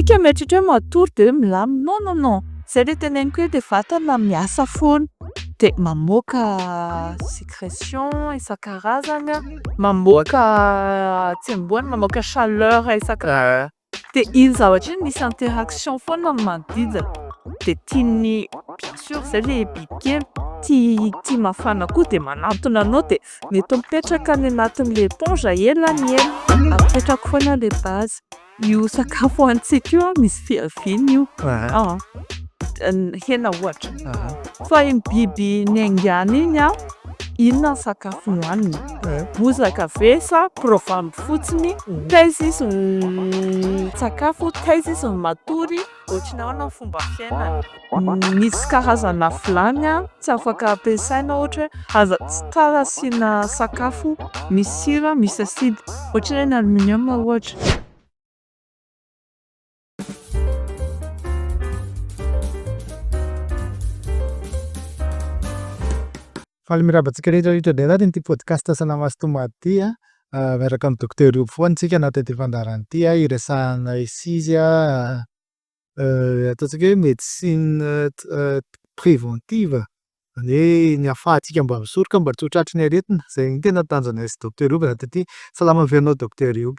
Tsika mieritreritra hoe matory dia hoe milamina. Non non non! Izay ilay teneniko hoe ilay vatana miasa foana. Dia mamoaka secretion isankarazany an, mamoaka tsembohana, mamoaka chaleur isankarazany. Dia iny zavatra iny misy interaction foana amin'ny manodidina. Dia tian'ny, bien sur izay ilay bibikely, tia tia mafana koa dia manantona anao dia mety mipetraka any anatin'ilay éponge ela ny ela. Apetrako foana ilay base. Io sakafo hohanintsika io an, misy fiaviany io. Hena ohatra. Fa iny biby niaingàna iny an, inona ny sakafo nohaniny? Bozaka ve sa provandy fotsiny? Taiza izy no nisakafo? Taiza izy no matory? Ohatran'ny ahoana ny fomba fiainany? Misy karazana vilany an, tsy afaka ampiasaina ohatra hoe aza tsy tsara asiana sakafo misy sira misy acide, ohatra hoe ny aluminium ohatra. Faly miarahaba antsika rehetra rehetra indray anatin'ity podcast Salama sy Tomady ity an. Miaraka amin'ny Docteur Rivo foana isika anatin'ity fandaharana ity an, hiresahana sy izy an, ataontsika hoe médecine préventive, izany hoe ny ahafahantsika mba misoroka mba tsy ho tratry ny aretina. Izay no tena tanjonay sy Docteur Rivo anatin'ity. Salama ve ianao Docteur Rivo?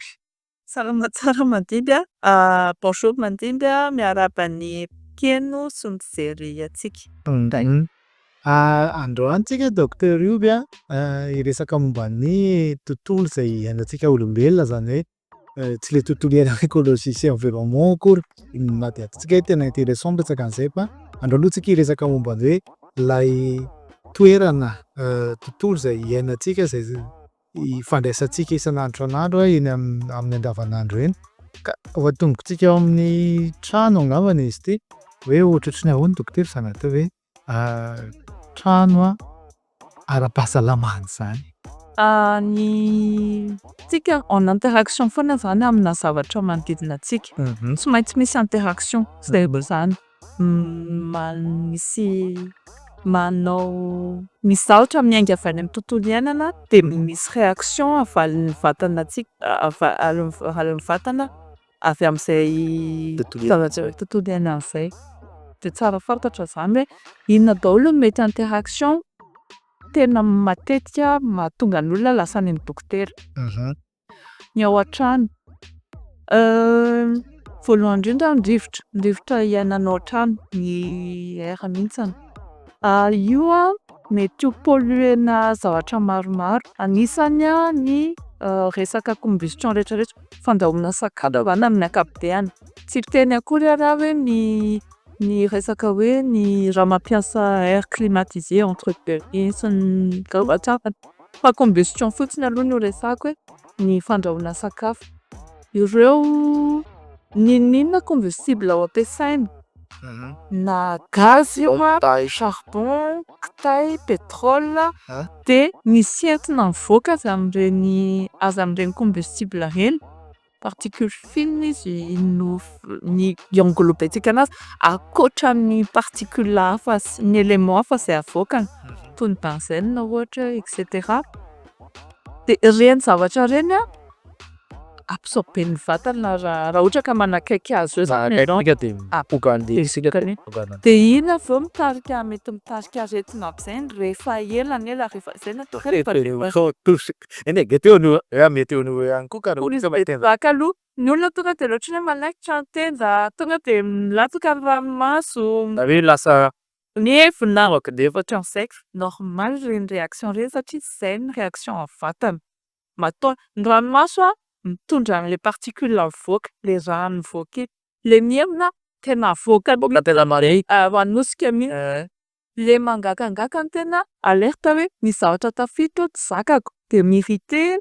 Salama tsara Mandimby a! Bonjour Mandimby a! Miarahaba ny mpikeno sy ny mpijery antsika. Androany tsika Docteur Rivo a, hiresaka momba ny tontolo izay iainantsika olombelona izany hoe tsy ilay tontolo iainana écologie sy environnement akory na dia ataontsika hoe tena intéressant ny resaka an'izay fa androany aloha tsika hiresaka momba ny hoe ilay toerana tontolo izay iainantsika izay ifandraisantsika isan'andro isan'andro eny amin'ny andavanandro eny. Ka ho atombokintsika eo amin'ny trano angambany izy ity hoe ohatrohatry ny ahoana dokotera izany atao hoe trano ara-pahasalamana izany? Ny tsika en interaction foana izany amina zavatra manodidina antsika. Tsy maintsy misy interaction zay izany. Misy manao misy zavatra miainga avy any amin'ny tontolo iainana dia misy réaction avalin'ny vatanantsika avalin'ny vatana avy amin'izay zavatra tontolo iainana izay. Dia tsara fantatra izany hoe inona daholo no mety interaction tena matetika mahatonga ny olona lasa any amin'ny dokotera. Ny ao an-trano, voalohany indrindra ny rivotra, ny rivotra iainana ao an-trano, ny air mihitsiny. Io an mety ho polluer-na zavatra maromaro, anisany ny resaka combustion rehetra rehetra, fandrahoana sakafo izany amin'ny ankapobeny. Tsy hiteny akory ary aho hoe ny ny resaka hoe ny raha mampiasa air climatisé entre guillemets sy ny zavatra hafa fa combustion fotsiny aloha no resahako hoe ny fandrahoana sakafo. Ireo n'inon'inona combustible ao ampiasaina na gaz io an, charbon, kitay, pétrole dia misy entona mivoaka avy amin'ireny avy amin'ireny combustible ireny, particule fine izy no ny hi-englober-ntsika anazy ankoatran'ny particule hafa sy ny élément hafa izay avoakany toy ny benzène ohatra et cetera. Dia ireny zavatra ireny an absorber-n'ny vatana raha raha ohatra ka manakaiky azy eo izany ianao. Dia iny avy eo mitarika mety mitarika aretina aby izay rehefa ela ny ela rehefa izay no ataoko hoe Zaka aloha, ny olona tonga dia ohatran'ny hoe manaikitra ny tenda, tonga dia milatsaka ny ranomaso, mievina, ohatran'izay. Normal ireny réaction ireny satria izay ny réaction amin'ny vatana. Matoa ny ranomaso an, mitondra an'ilay particule mivoaka, ilay rano mivoaka iny. Ilay mievina tena avoakany mihitsy, manosika mihitsy. Ilay mangakangaka no tena alerte hoe misy zavatra tafiditra ao tsy zakako dia mi-irriter,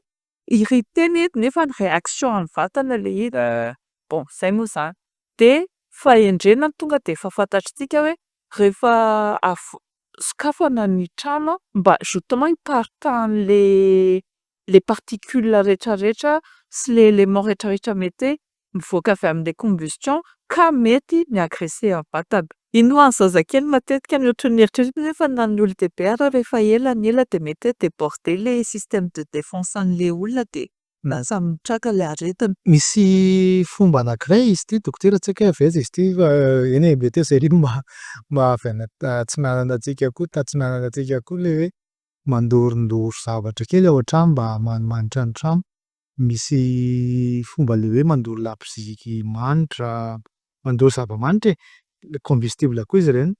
irriter nefa réaction an'ny vatana ilay izy. Bon, izay moa izany. Dia fahendrena tonga dia efa fantatritsika hoe rehefa avo- sokafana ny trano mba justement hiparitahan'ilay ilay particule rehetra rehetra sy ilay élément rehetra rehetra mety hoe mivoaka avy amin'ilay combustion ka mety mi-agresser ny vatana. Iny ho an'ny zazakely matetika no ohatran'ny eritreretina nefa na ny olon-dehibe ary rehefa ela ny ela dia mety hoe déborder ilay système de défense an'ilay olona dia Lasa mitraka ilay aretina. Misy fomba anakiray izy ity dokotera tsy haiko hoe avy aiza izy ity fa eny e, mety hoe izay no maha maha avy any atsinanana antsika koa tatsinanana antsika koa ilay hoe mandorondoro zavatra kely ao an-trano mba hahamanimanitra ny trano. Misy fomba ilay hoe mandoro labozia manitra, mandoro zava-manitra e. Combustible koa izy ireny.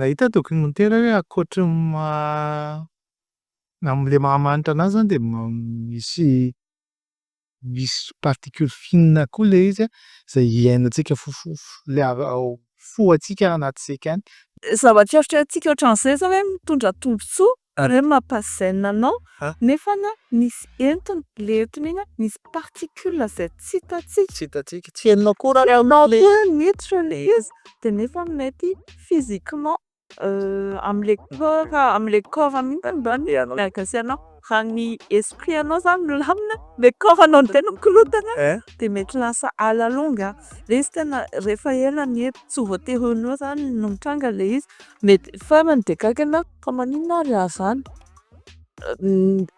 Nahita documentaire aho hoe ankoatry ny maha am'le mahamanitra anazy zany de misy misy particule fine koa le izy an, zay ihainantsika fofo- le fohantsika anatintsika any. Zavatra eritreretintsika ohatran'izay zao hoe mitondra tombotsoa ary hoe mampa zen anao nefany an misy entona, ilay entona iny an misy particule izay tsy hitantsika. Tsy hitantsika, tsy henonao akory Tsy hainao akory miditra ilay izy dia nefa mety physiquement amin'ilay corps amin'ilay corps mihintsy zany mi-agresser anao. Raha ny esprit anao zany milamina, ilay corps anao indray no mikorontana dia mety lasa à la longue ilay izy tena rehefa ela ny ela, tsy voatery eo noho eo izany no mitranga ilay izy. Mety farany dia gaga ianao fa maninona aho ary izany?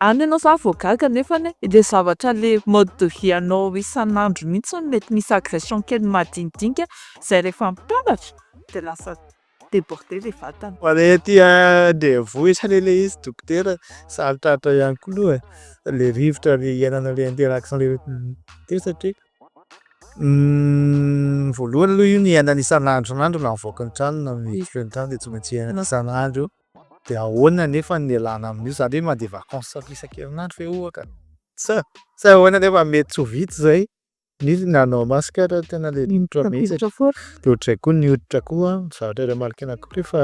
Any ianao izany vao gaga nefany ilay zavatra ilay mode de vie anao isan'andro mihintsy mety misy agression kely madinidinika izay rehefa mitambatra dia lasa debordé ilay vatana. Mandeha aty an-drenivohitra anie ilay izy dokotera sarotrarotra ihany koa aloha e. Ilay rivotra ilay iainana ilay interaction ilay satria voalohany aloha iny iainana isan'andro isan'andro na mivoaka ny trano na miditra ny trano de tsy maintsy iainana isan'andro io. De ahoana nefa ny ialana amin'io zany hoe mandeha vacance isan-kerinandro ve ohatra? Sa sa ahoana nefa mety tsy ho vita zay? Misy na hanao masque ary tena le rivotra mihitsy. De ohatr'izay koa ny hoditra koa zavatra remarquenao koa rehefa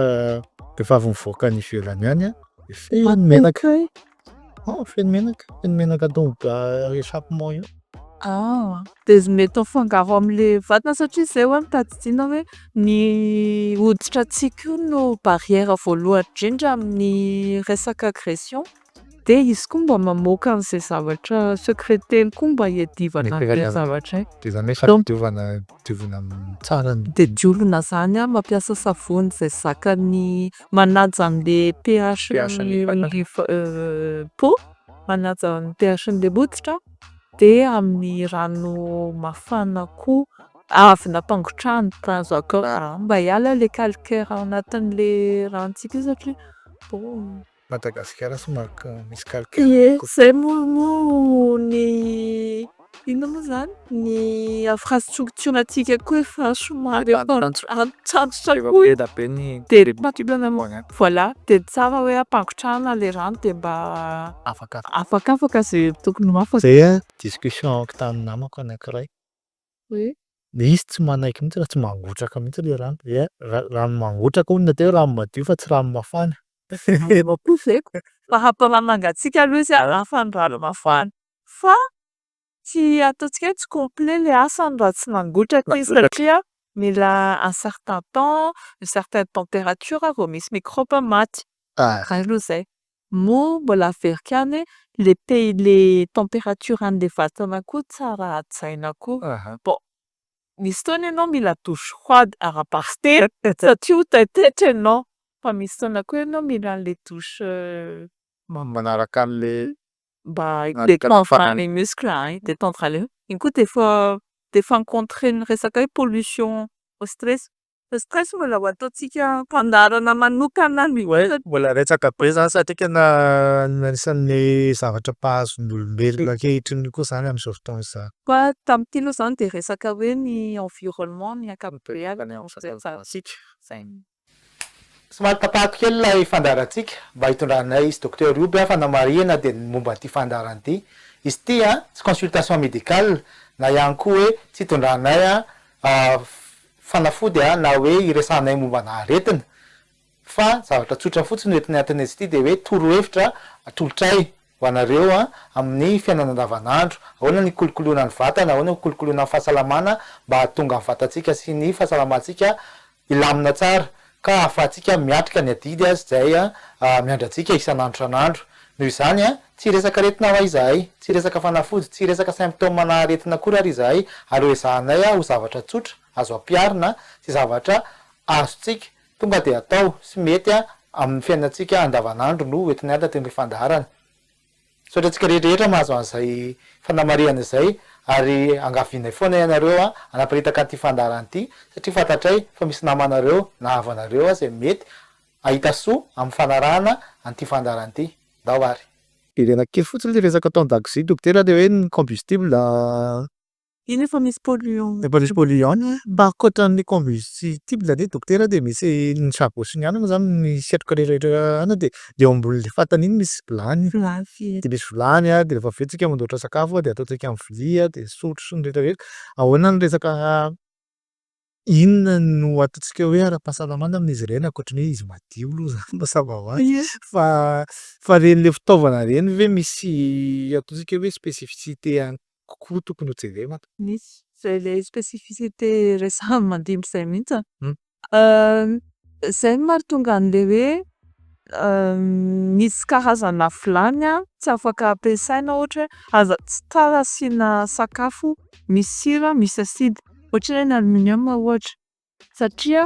rehefa avy mivoaka any ivelany any an, de feno menaka, feno menaka, feno menaka tomboka echappement io. Dia mety mifangaro amin'ilay vatana satria izay ho'a no tadidiana hoe ny hoditra antsika io no barrière voalohany indrindra amin'ny resaka agression dia izy koa mba mamoaka an'izay zavatra secreteny koa mba hiadivana amin'izay zavatra izay. De zany hoe sady diovana diovina tsara ny. Dia diovina izany an, mampiasa savony izay zakan'ny manaja an'ilay PH ny peau, manaja ny PH-n'ny hoditra dia amin'ny rano mafana koa avy nampangotrahana mba hiala ilay calcaire ao anatin'ilay ranontsika io satria bon. Madagasikara somary misy calcaire. Ie, izay moa moa ny inona moa izany? Ny infrastructure-ntsika koa efa somary efa antitrantitra koa e. Dia voilà, dia tsara hoe ampangotrahana ilay rano dia mba afakafaka izay tokony ho afaka. Zay an, discussion-ko tamin'ny namako anankiray. Izy tsy manaiky mihitsy raha tsy mangotraka mihitsy ilay rano. Ie, rano mangotraka hono no atao hoe rano madio fa tsy rano mafana. Fa raha mangatsiaka aloha izy an, hafa ny rano mafana. Fa tsy ataontsika hoe tsy complet ilay asany raha tsy mangotraka izy satria mila un certain temps, une certaine température vao misy mikraoba maty. Zay aloha zay. Moa mbola averiko ihany hoe ilay P- ilay température an'ilay vatana koa tsara hajaina koa. Bon, misy fotoana ianao mila douche froide ara-bakiteny satria ho taitaitra ianao. Fa misy fotoana koa ianao mila an'ilay douche Manaraka an'ilay mba hi-détendre les muscles, hi-détendre les iny koa de efa de efa mi-contrer ny resaka hoe pollution stress. Stress mbola ho ataontsika fandaharana manokana mihitsy. Mbola resaka be zany satria tena anisan'ny zavatra mpahazo ny olombelona ankehitriny koa zany amin'izao fotoana izao. Fa tamin'ity aloha izany dia resaka hoe ny environnement ny ankapobeany. Zay. Somary tapahako kely ilay fandaharantsika mba hitondranay sy Docteur Rioby fanamarihana dia ny momba ity fandaharana ity. Izy ity tsy consultation médicale na ihany koa hoe tsy hitondranay fanafody na hoe hiresahanay mombana aretina fa zavatra tsotra fotsiny no entinay atin'izy ity dia hoe torohevitra atolotray ho anareo amin'ny fiainana andavanandro. Ahoana ny hikolokoloana ny vatana, ahoana ny hikolokoloana ny fahasalamana mba hahatonga ny vatantsika sy ny fahasalamantsika hilamina tsara ka hahafahantsika miatrika ny adidy izay miandry antsika isan'andro isan'andro. Noho izany, tsy hiresaka aretina hoa izahay, tsy hiresaka fanafody, tsy hiresaka symptômes na aretina akory ary izahay, ary ho ezahanay ho zavatra tsotra, azo ampiharina sy zavatra azontsika tonga dia atao sy mety amin'ny fiainantsika andavanandro no hoentinay anatin'ilay fandaharana. Misaotra antsika rehetra rehetra mahazo an'izay fanamarihana izay ary angavianay foana ianareo hanaparitaka an'ity fandaharana ity satria fantatray fa misy namanareo na havanareo izay mety hahita soa amin'ny fanarahana an'ity fandaharana ity. Ndao ary. Jerena kely fotsiny le resaka tao an-dakozia dokotera le hoe ny combustible. Iny efa misy polluant. Efa misy polluant. Mba ankoatran'ny combustible anie dokotera de misy ny charbon sy ny anana moa zany ny setroka rehetrarehetra any de eo ambonin'le fatana iny misy vilany. Vilany. De misy vilany a, de rehefa avy eo tsika mandoatra sakafo de ataontsika amin'ny vilia de sotro sy ny rehetrarehetra. Ahoana ny resaka inona no ataontsika hoe ara-pahasalamana amin'izy ireny ankoatry ny hoe izy madio aloha zany mazava ho azy fa fa reny le fitaovana reny ve misy ataontsika hoe spécificité ihany kokoa tokony ho jerena? Misy. Zay le spécificité resahan'i Mandimby zay mihitsy. Zay no mahatonga an'le hoe misy karazana vilany tsy afaka ampiasaina ohatra hoe aza- tsy tsara asiana sakafo misy sira misy acide ohatra hoe ny aluminium ohatra satria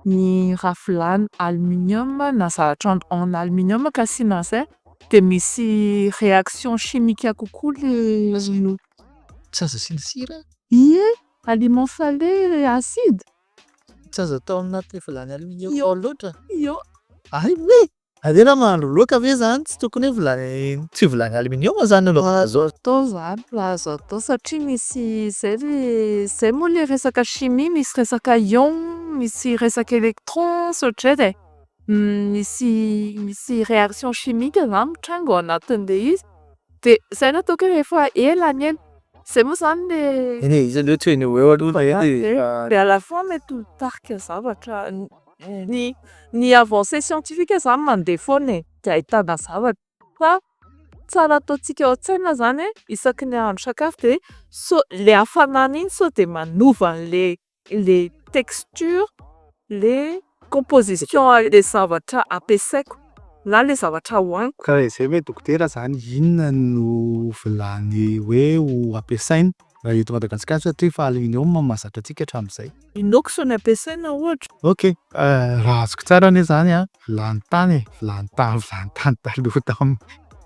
ny raha vilany aluminium na zavatra en aluminium ka asiana an'izay de misy réaction chimique kokoa le Tsy azo asiana sira? Ie, aliment salé acide. Tsy azo atao anaty vilany aluminium loatra? Io. Hay ve! Aleo raha mahandro laoka ve zany tsy tokony hoe vilany tsy vilany aluminium zany no anaovana azy? Azo atao zany raha azo atao satria misy zay le zay moa le resaka chimie misy resaka ion, misy resaka électron sy ohatr'izay e. Misy misy réaction chimique zany mitranga ao anatin'le izy de zay no ataoko hoe rehefa ela ny ela, zay moa zany le Eny e, izy aloha tsy ho eo aloha fa ela e. De à la fin mety mitarika zavatra ny ny avancée scientifique zany mandeha foana e de ahitana zavatra fa tsara ataontsika ao an-tsaina zany hoe isaky ny ahandro sakafo de sao le hafanana iny sao de manova an'le le texture, le composition an'le zavatra ampiasaiko na le zavatra hoaniko. Ka raha izay ve dokotera zany inona no vilany hoe ho ampiasaina raha eto Madagasikara satria efa aluminium no mahazatra antsika hatramin'izay? Inox no ampiasaina ohatra. Ok, raha azoko tsara anie zany an, vilany tany e, vilany tany vilany tany taloha tam-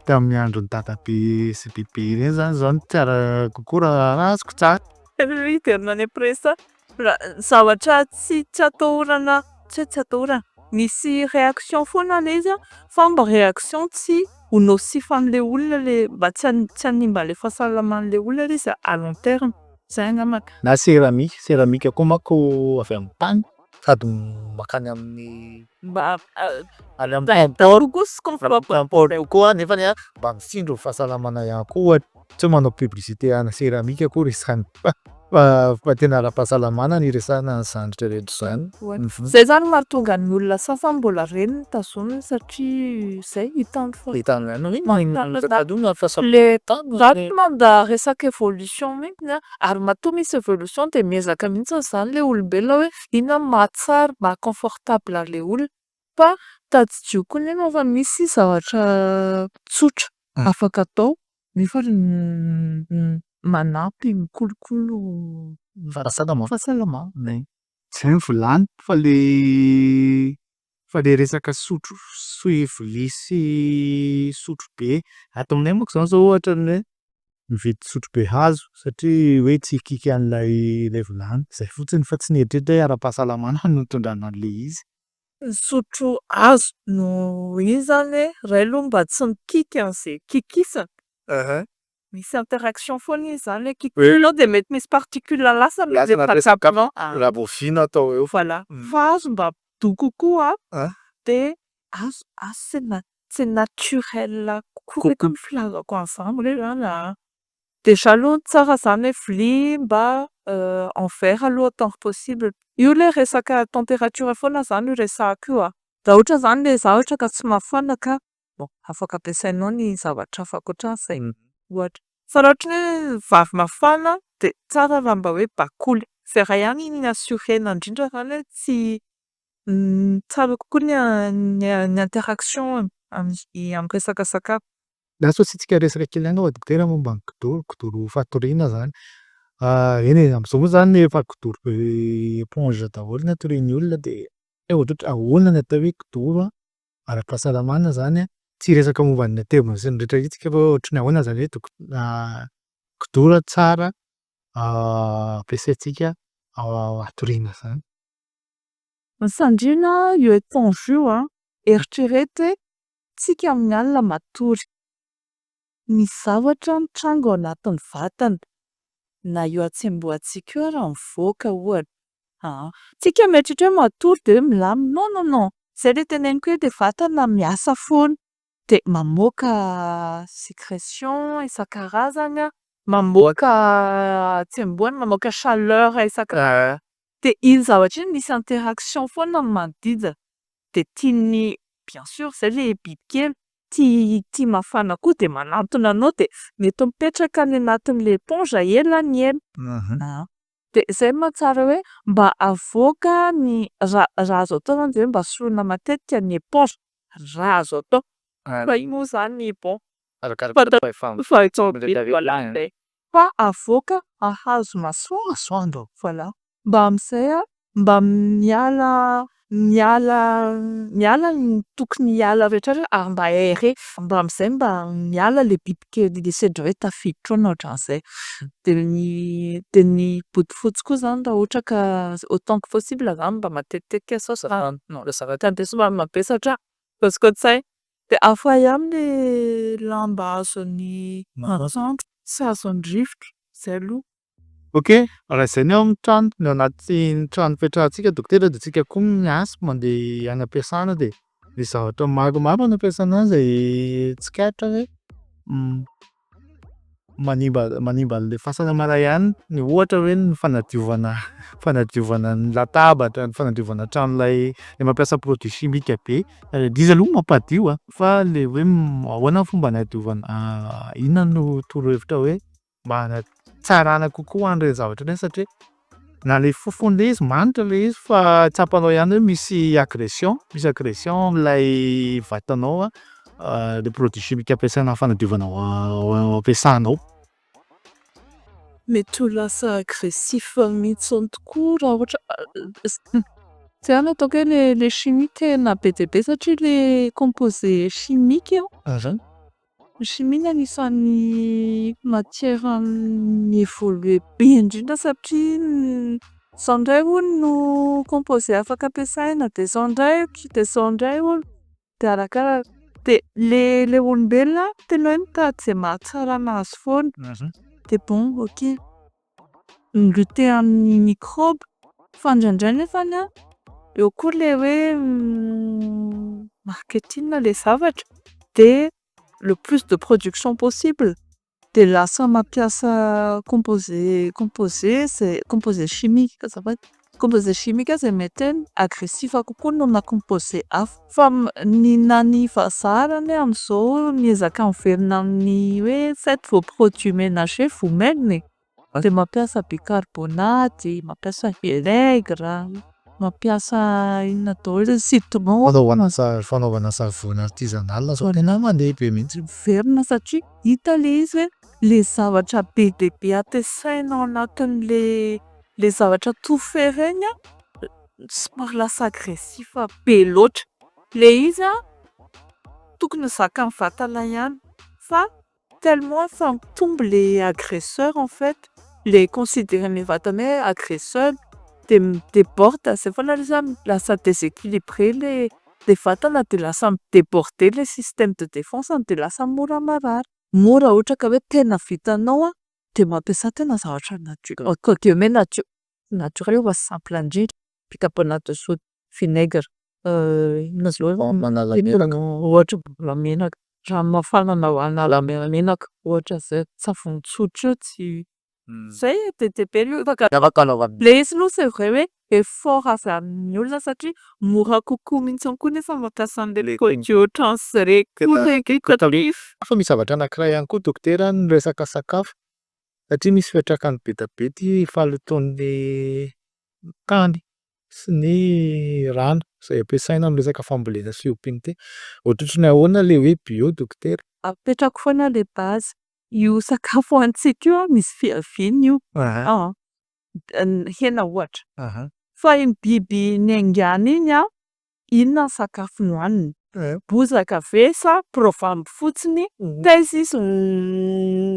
tamin'ny andron'i dadabe sy bebe reny zany zao no tsara kokoa raha azoko tsara. Hiverina any am-piresaha. Raha zavatra tsy tsy atahorana tsy hoe tsy atahorana, misy réaction foana ilay izy an fa mba réaction tsy ho nocif an'ilay olona le mba tsy hanimba an'ilay fahasalaman'ilay olona ilay izy à long terme, zay angambany. Na céramique, céramique koa manko avy amin'ny tany sady mankany amin'ny Mba any amin'ny confort kokoa nefany an mba mitsinjo ny fahasalamana ihany koa. Tsy hoe manao publicité ana céramique akory izany fa fa tena ara-pahasalamana no iresahana an'izany rehetra rehetra izany. Zay zany no mahatonga ny olona sasany mbola reny no tazominy satria zay hitany fa le za tsy manda resaka évolution mihintsy an, ary matoa misy évolution de miezaka mihintsy zany le olombelona hoe inona no mahatsara maha-confortable an'le olona fa tadidio koa nefa fa misy zavatra tsotra afaka atao nefa manampy mikolokolo fahasalamana. Zay ny vilany fa le fa le resaka sotro sy vilia sy sotrobe, ato aminay manko zany zao ohatra ny hoe mividy sotrobe hazo satria hoe tsy hikiky an'ilay ilay vilany, zay fotsiny fa tsy nieritreritra hoe ara-pahasalamana no nitondrana an'ilay izy. Ny sotro hazo no iny zany iray aloha mba tsy mikiky an'izay kikisana, misy interaction foana iny zany hoe kikisinao de mety misy particule lasa Raha vao vy no atao eo. Voilà, fa hazo mba doux kokoa de hazo hazo c'est na- c'est naturel kokoa ny filazako an'izany. Déjà aloha ny tsara zany hoe vilia mba en verre aloha autant que possible. Io ilay resaka température foana zany io resahako io an. Raha ohatra zany ilay zavatra ka tsy mafana ka bon afaka ampiasainao ny zavatra hafa ankoatran'izay ohatra. Fa raha ohatra hoe vary mafana de tsara raha mba hoe bakoly. Vera ihany no assurer-na indrindra zany hoe tsy tsara kokoa ny ny interaction amin'ny resaka sakafo. Lasa asiantsika resaka kely ihany aloha dokotera momba ny kidoro, kidoro fatoriana zany. Eny e, am'zao moa zany efa kidoro éponge daholo ny atorian'ny olona de ohatrohatra ahoana ny atao hoe kidoro ara-pahasalamana zany an? Tsy hiresaka momba ny atevina sy ny rehetra rehetra tsika fa hoe ohatry ny ahoana zany hoe kidoro tsara ampiasaintsika hatoriana zany. Ny fandriana io éponge io an, eritrereto hoe tsika amin'ny alina matory. Misy zavatra mitranga ao anatin'ny vatana. Na io hatsembohantsika io ary mivoaka ohatra. Tsika mieritreritra hoe matory dia hoe milamina. Non non non! Izay ilay teneniko hoe ilay vatana miasa foana. Dia mamoaka sécrétion isankarazany an, mamoaka hatsembohana, mamoaka chaleur isan-karazany. Dia iny zavatra iny misy interaction foana amin'ny manodidina. Dia tian'ny bien sûr izay ilay bibikely tia tia mafana koa dia manantona anao dia mety mipetraka any anatin'ilay éponge ela ny ela. Dia izay no mahatsara hoe mba avoaka ny raha raha azo atao izany dia hoe mba soloina matetika ny éponge. Raha azo atao. Fa io moa izany bon fa avoaka hahazo masoandro. Masoandro. Voilà. Mba amin'izay an, mba miala miala miala ny tokony hiala rehetra rehetra ary mba aéré. Mba amin'izay mba miala ilay bibikely ilay sendra hoe tafiditra ao na ohatran'izay. Dia ny dia ny bodofotsy koa izany raha ohatra ka autant que possible izany mba matetitetika sasana. Dia somary mavesatra azoko an-tsaina. Dia hafa ihany ilay lamba azon'ny masoandro sy azon'ny rivotra. Izay aloha. Ok, raha izay ny ao amin'ny trano, ny ao anatin'ny trano fipetrahantsika dokotera dia tsika koa miasa mandeha any am-piasana dia misy zavatra maromaro any am-piasana any izay tsikaritra hoe manimba manimba an'le fahasalamana ihany. Ny ohatra hoe ny fanadiovana fanadiovana ny latabatra, ny fanadiovana tranolay le mampiasa produit chimique be. Izy aloha mampadio a, fa le hoe ahoana ny fomba hanadiovana inona no torohevitra hoe mba hanatsarana kokoa an'ireny zavatra ireny satria na le fofon'le izy manitra le izy fa tsapanao ihany hoe misy agression misy agression amin'ilay vatanao a le produit chimique ampiasaina am'fanadiovana ao am-piasana ao. Mety ho lasa agressif mihitsy tokoa raha ohatra izay no ataoko hoe ilay chimie tena be dia be satria ilay composé chimique ny chimie no anisan'ny matière mi-évoluer be indrindra satria izao indray hono no composé afaka ampiasaina dia izao indray dia izao indray hono dia arakaraka. Dia ilay olombelona tena hoe mitady izay mahatsara anazy foana. Dia bon ok, mi-lutter amin'ny mikraoba fa indraindray nefany an, eo koa ilay hoe marketing ilay zavatra dia le plus de production possible dia lasa mampiasa composé composé izay composé chimique azafady composé chimique izay mety hoe agressif kokoa noho na composé hafa. Fa ny na ny vazaha ary anie amin'izao miezaka miverina amin'ny hoe faites vos produits ménagers vous même e. Dia mampiasa bicarbonate, mampiasa vinaigre, mampiasa inona daholo, citron. Fanaovana sa- fanaovana savony artisanal zao tena mandeha be mihitsy. Miverina satria hita ilay izy hoe ilay zavatra be dia be ampiasaina ao anatin'ilay ilay zavatra tout fait ireny an, somary lasa agressif be loatra. Ilay izy an, tokony ho zakan'ny vatana ihany fa tellement efa mitombo ilay agresseur en fait, ilay considérer-n'ny vatana hoe agresseur dia mi-déborde izay foana ilay izy an, lasa déséquilibré ilay vatana dia lasa mi-déborder ilay système de défense dia lasa mora marary. Moa raha ohatra ka hoe tena vitanao an, dia mampiasà tena zavatra natu- entre guillemets natu- naturel fa simple indrindra: bicarbonate de soude, vinaigre, inona izao ohatra menaka, rano mafana hanala menamena ohatra izay, savony tsotra io tsy izay e, be dia be ny afaka ilay izy aloha c'est vrai hoe effort avy amin'ny olona satria mora kokoa mihitsy koa nefa mampiasa an'ilay produit ohatran'izay koa. Fa misy zavatra anankiray ihany koa dokotera ny resaka sakafo satria misy fiantraikany be dia be ty fahalotoan'ny tany sy ny rano izay ampiasaina amin'ny resaka fambolena sy fiompiana ity. Ohatrohatry ny ahoana ilay hoe bio dokotera? Apetrako foana ilay base. Io sakafo hohanintsika io an, misy fiaviany io. Ny hena ohatra. Fa iny biby niaingàna iny an, inona ny sakafo nohaniny? Bozaka ve sa provandy fotsiny? Taiza izy no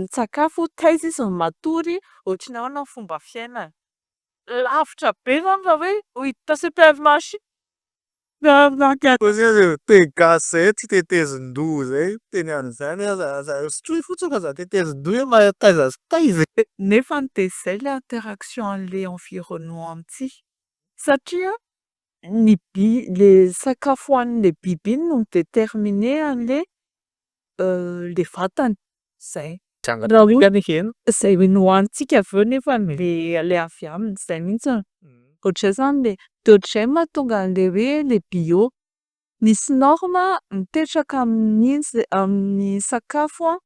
misakafo? Taiza izy no matory? Ohatran'ny ahoana ny fomba fiainany? Lavitra be zany raha hoe hiditra supermarché. Teny gasy zay tsy tetezin-doha zay miteny an'izany aza aza sotroy fotsiny fa aza tetezin-doha hoe taiza sy taiza e. Nefany de zay le interaction an'le environnement amintsika satria ny bi- le sakafo hohanin'le biby iny no mi-determiner an'le le vatany, zay. Raha ohatra zay nohanintsika avy eo nefany le le avy aminy, zay mihitsiny. Ohatr'izay zany le de ohatr'izay mahatonga an'le hoe le bio. Misy norme mipetraka amin'iny ze- amin'ny sakafo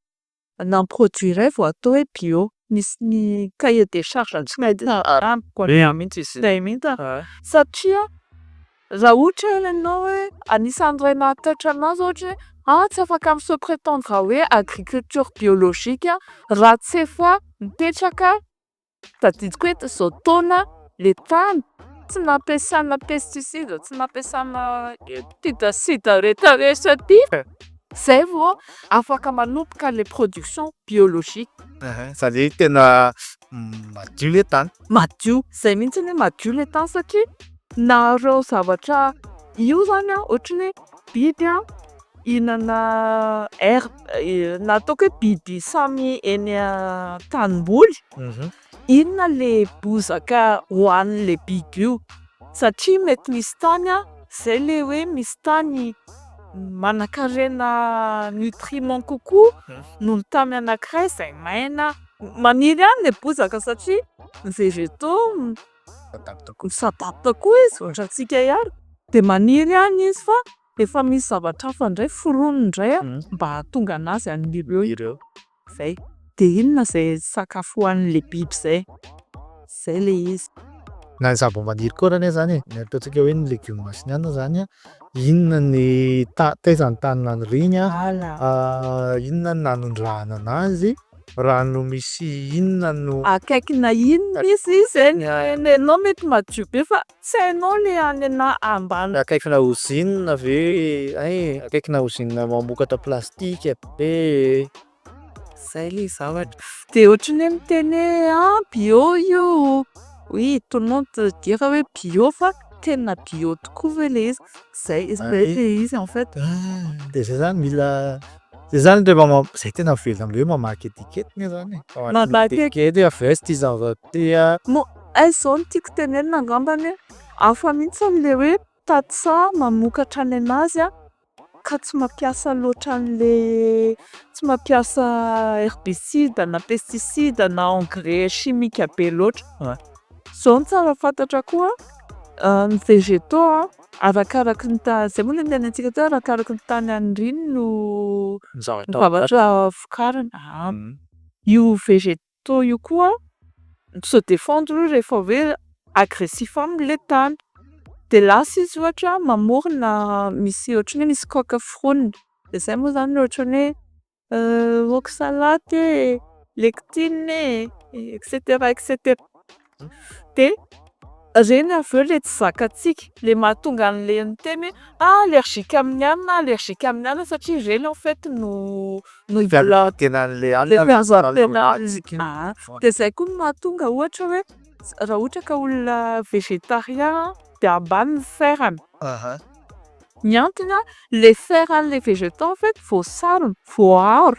na produit iray vao atao hoe bio. Misy ny cahier des charges tsy maintsy arahana. Zay mihitsiny satria raha ohatra ianao hoe anisan'ny iray mahataitra anahy zao ohatra hoe ah tsy afaka mi-se pretendre hoe agriculture biologique raha tsy efa mipetraka tadidiko hoe zao taona le tany tsy nampiasana pesticide, tsy nampiasana pestidasida rehetrarehetra ty, zay vao afaka manomboka le production biologique. Zany hoe tena madio le tany. Madio, zay mihitsiny hoe madio le tany satria na reo zavatra io zany an ohatran'ny hoe biby an hihinana herbe na ataoko hoe biby samy eny an-tanimboly, inona le bozaka hohanin'le biby io satria mety misy tany an, zay le hoe misy tany manankarena nutriment kokoa noho ny tany anakiray izay maina, maniry ihany le bozaka satria ny vegetaux mi-s'adapte koa izy ohatrantsika ihany, de maniry ihany izy fa efa misy zavatra hafa indray foroniny indray an mba hahatonga anazy haniry eo, zay. De inona zay sakafo hohanin'le biby zay, zay le izy. Na ny zava-maniry koa ary anie zany e, ny ataontsika hoe ny legioma sy ny anona zany an, inona ny ta- taiza ny tany naniriany an, inona ny nanondrahana anazy, rano misy inona no. Akaikina inona izy zay ny nenao mety madio be fa tsy hainao le any ana- ambany. Akaikina ozinina ve hay akaikina ozinina mamokatra plastika ve? Zay le zavatra. De ohatran'ny hoe miteny hoe ah bio io, oui tout le monde peut dire hoe bio fa tena bio tokoa ve le izy? Zay zay le izy en fait. De zay zany mila zay zany rehefa ma- zay tena miverina am'le hoe mamaky etikety anie zany e. Mamaky Etikety hoe avy aiza ty zavatra ty an. Moa hay zao no tiako tenenina angambany hoe hafa mihitsiny le hoe tantsaha mamokatra ny anazy an ka tsy mampiasa loatra an'le tsy mampiasa herbicide na pesticide na engrais chimique be loatra. Zao no tsara fantatra koa ny végétaux an arakaraky ny ta- zay moa le notenenintsika teo arakaraky ny tany aniriany no zavatra vokariny. Io végétaux io koa mi-se defendre io rehefa hoe agressif aminy le tany de lasa izy ohatra mamorona misy ohatran'ny hoe misy coque foroniny de zay moa zany ohatran'ny hoe oxalate e, lectine e, et cetera et cetera de reny avy eo le tsy zakantsika le mahatonga an'le miteny hoe ah allergique amin'ny anona aho allergique amin'ny anona satria ireny en fait no no Fiarovan-tenan'le anona De zay koa no mahatonga ohatra hoe raha ohatra ka olona vegetarien de ambany ny fer-ny, ny antony an le fer an'le végétaux en fait voasarona, voaaro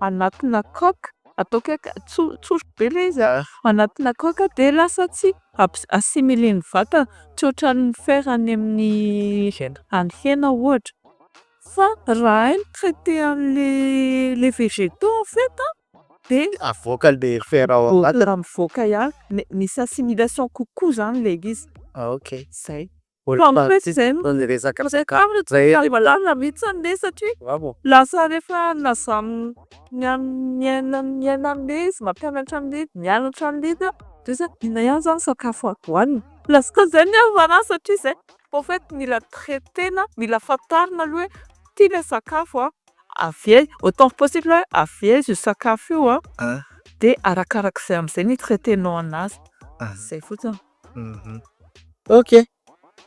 anatina coque ataoko hoe tso- tsotra be le izy e, anatina coque de lasa tsy abs- assimilen'ny vatana, tsy ohatran'ny fer any amin'ny any hena ohatra fa raha hay mi-traiter an'le le végétaux en fait an de Avoaka le fer ao anatiny. Mivoaka ihany, misy assimilation kokoa zany le izy. Ok. Zay. Resaka Lalina mihitsy le satria lasa rehefa na za miaina miaina an'le izy, mampianatra an'le izy, mianatra an'le izy aho de lasa inona ihany zany sakafo azo hohanina? Lasa zay ny iafarany satria zay au fait mila traiter-na, mila fantarina aloha hoe ity le sakafo an, avy ai- autant que possible hoe avy aiza io sakafo io an, de arakarak'izay am'izay no hi-traiter-nao anazy, zay fotsiny. Ok.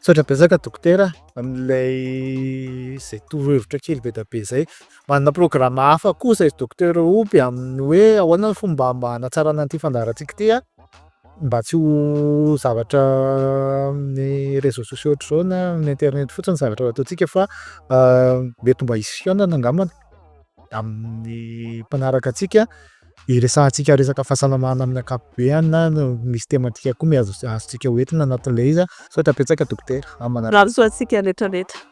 Misaotra betsaka dokotera amin'ilay zay torohevitra kely be dia be zay. Manana programa hafa koa zahay docteur Hoby amin'ny hoe ahoana ny fomba mba hanatsarana an'ity fandaharantsika ity a, mba tsy ho zavatra amin'ny réseaux sociaux ohatr'izao na amin'ny internet fotsiny zavatra ataontsika fa mety mba hisy fihaonana angambany amin'ny mpanaraka antsika iresahantsika resaka fahasalamana amin'ny ankapobeny na misy tematika koa azo azontsika hoentina anatin'ilay izy a. Misaotra betsaka dokotera amin'ny manaraka. Mirary soa antsika rehetrarehetra.